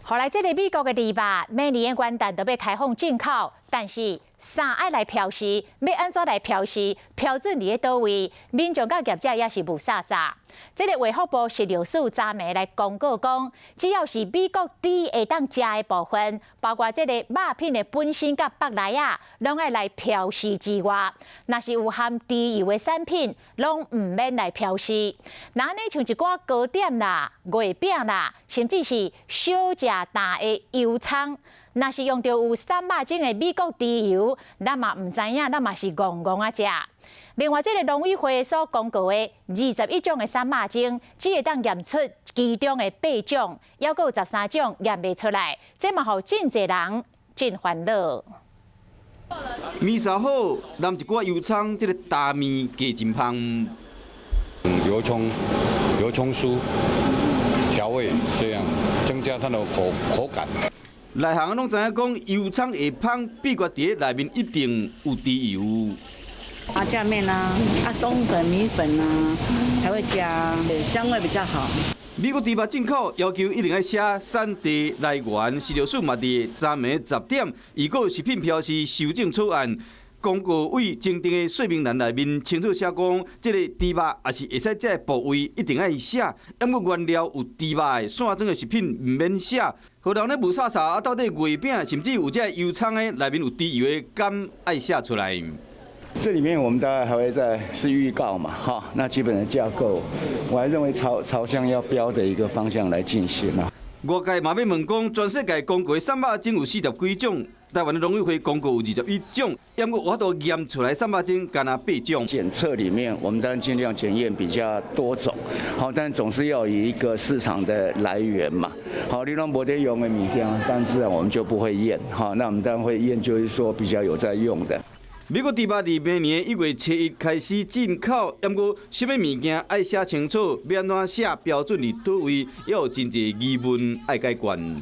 予來這个美國的豬肉，明年的元旦就欲開放進口，但是啥愛來標示，欲按怎來標示，標準佇咧佗位，民眾佮業者也是霧煞煞。這个衛福部食藥署昨暝來公告講，只要是美國豬會當食的部分，包括這个肉品的本身佮腹內仔，攏愛來標示之外，若是有含豬油的產品，攏毋免來標示。若按呢像一寡糕點啦、月餅啦，甚至是小食淡的油蔥，若是用著有瘦肉精的美國豬油，咱嘛毋知影，咱嘛是戇戇仔食。另外，這个農委會所公告的21種的瘦肉精，只會當驗出其中的八種，猶閣有13種驗袂出來，這嘛予真濟人真煩惱。麵捎好，淋一寡油蔥，這个淡麵加真芳。油蔥、油蔥酥調味，這樣增加它的口感。內行攏知影講，油蔥會芳，秘訣佇內面一定有豬油。麻醬麵啊，啊冬粉、米粉啊，才會加，香味比較好。美國豬肉進口要求一定愛寫產地來源，食藥署嘛佇昨暝10點，預告食品標示修正草案公告位增訂的說明欄內面清楚寫講，這个豬肉抑是會使食的部位一定愛寫，毋過原料有豬肉的散裝的食品毋免寫。予人咧霧煞煞啊，到底月餅甚至有這油蔥的內面有豬油的，敢愛寫出來？這裡面我們大概還會再是預告嘛，哈，那基本的架構，我還認為朝向要標的一個方向來進行啦。外界嘛欲問講，全世界公告的瘦肉精有40幾種，台灣的農委會公告有21種，毋過有法度驗出來瘦肉精干焦八種。檢測裡面，我們當然盡量檢驗比較多種，好，但總是要以一個市場的來源嘛。好，你攏無咧用的物件，但自然我們就不會驗，好，那我們當然會驗，就是說比較有在用的。美國豬肉佇明年1月7日開始進口，毋過啥物物件愛寫清楚，欲按怎寫標準佇佗位，猶有真濟疑問愛解決。